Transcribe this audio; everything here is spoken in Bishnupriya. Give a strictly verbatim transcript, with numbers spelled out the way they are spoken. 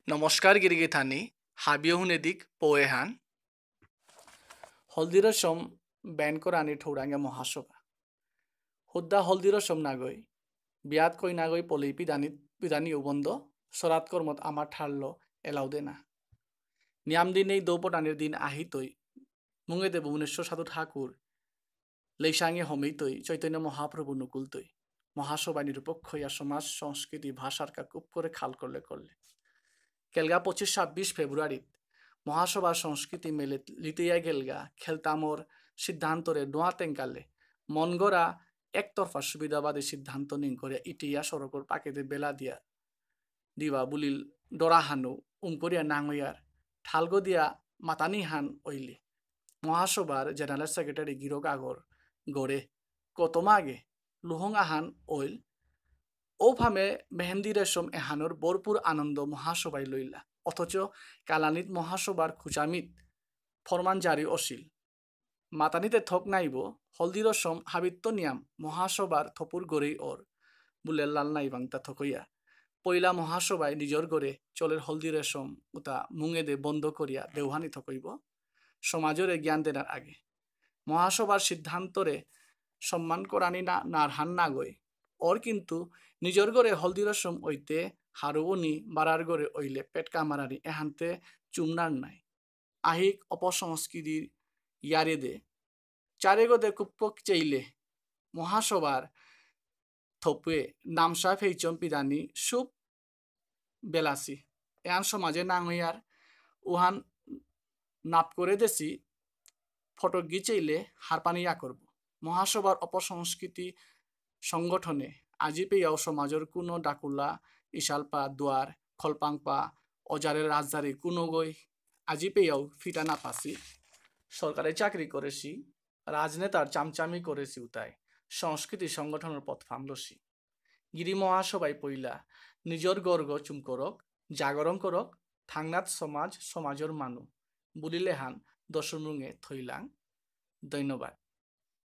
নমস্কার গিরিগিথানি, হাবিও হুনেদিক পৌ এহান। হলদি রসম ban করানি ঠৌরাঙে মহাসভা। হুদ্দা হলদি রসম নাগই, বিয়াত কইনাগই পলি পিদানি, পিদানি উবন্দ, সরাত কর্মত আমার ঠারলো এলাও দেনা। নিয়াম দিনেই দৌ পটানির দিন আহিতই, মুঙেদে ভুবনেশ্বর সাধু ঠাকুর লেইসাঙে হমেইতই, চৈতন্য মহাপ্রভু নুকুলতই। মহাসভায় নিরপেক্ষ ইয়া সমাজ, সংস্কৃতি, ভাষার কাকুপ করে খাল করলে করলে। কেলগা পঁচিশ ছাব্বিশ ফেব্রুয়ারিত মহাসভার সংস্কৃতি মেলে লিতেয়া গেলগা খেলতামর সিদ্ধান্তরে নোয়া তেঙ্কালে মনগড়া একতরফা সুবিধাবাদী সিদ্ধান্ত নিং করে ইটিয়া সড়কর পাকেদে বেলা দিয়া দিবা বুলিল ডরাহানু উমকরিয়া নাঙয়ার ঠালগো দিয়া মাতানিহান অইলে। মহাসভার জেনারেল সেক্রেটারি গিরক আগর গড়ে কতমাগে লুহং আহান অইল। ও ফামে মেহেন্দি রেশম এহানর ভরপুর আনন্দ মহাসভায় লইলা। অথচ কালানিত মহাসভার খুচামিত ফরমান জারি অসিল। মাতানিতে থক নাইব, হলদি রসম হাবিত্ত নিয়াম মহাসভার থপুর গড়েই অর বুলে লাল নাইবাংতা থকইয়া। পইলা মহাসভায় নিজর গড়ে চলের হলদি রসম উতা মুঙেদে বন্ধ করিয়া দেওহানি থকইব। সমাজরে জ্ঞান দেনার আগে মহাসভার সিদ্ধান্তরে সম্মান করানি না নারহান নাগই। অর কিন্তু নিজর গড়ে হলদি রসম অইতে হারুবনি বারার গড়ে অইলে পেট কামারানি এহানতে চুমনার নাই। আহিক অপসংস্কৃতির ইয়ারে দে। চারেগদে কুপ্পক চেইলে মহাসভার থপুয়ে নামসা ফেইচম পিদানি সুপ বেলাসি। এহান সমাজে নাঙ হইয়ার উহান নাপ করে দেসি ফটকগি চেইলে হারপানি ইয়া করব। মহাসভার অপসংস্কৃতি সংগঠনে আজি পেয়াও সমাজর কোনো ডাকুলা, ইশালপা, দুয়ার, খলপাংপা, অজারে রাজদারি কোনো গই আজি পেয়াও ফিটা না পাসি। সরকারি চাকরি করেসি, রাজনেতার চামচামি করেসি উতাই সংস্কৃতি সংগঠনের পথ ফামলসি। গিরি মহাসভায় পইলা নিজর গর্গ চুম করক, জাগরণ করক, থাংনাত সমাজ, সমাজর মানু বুলিলেহান দশমুঙে থইলাং। ধন্যবাদ।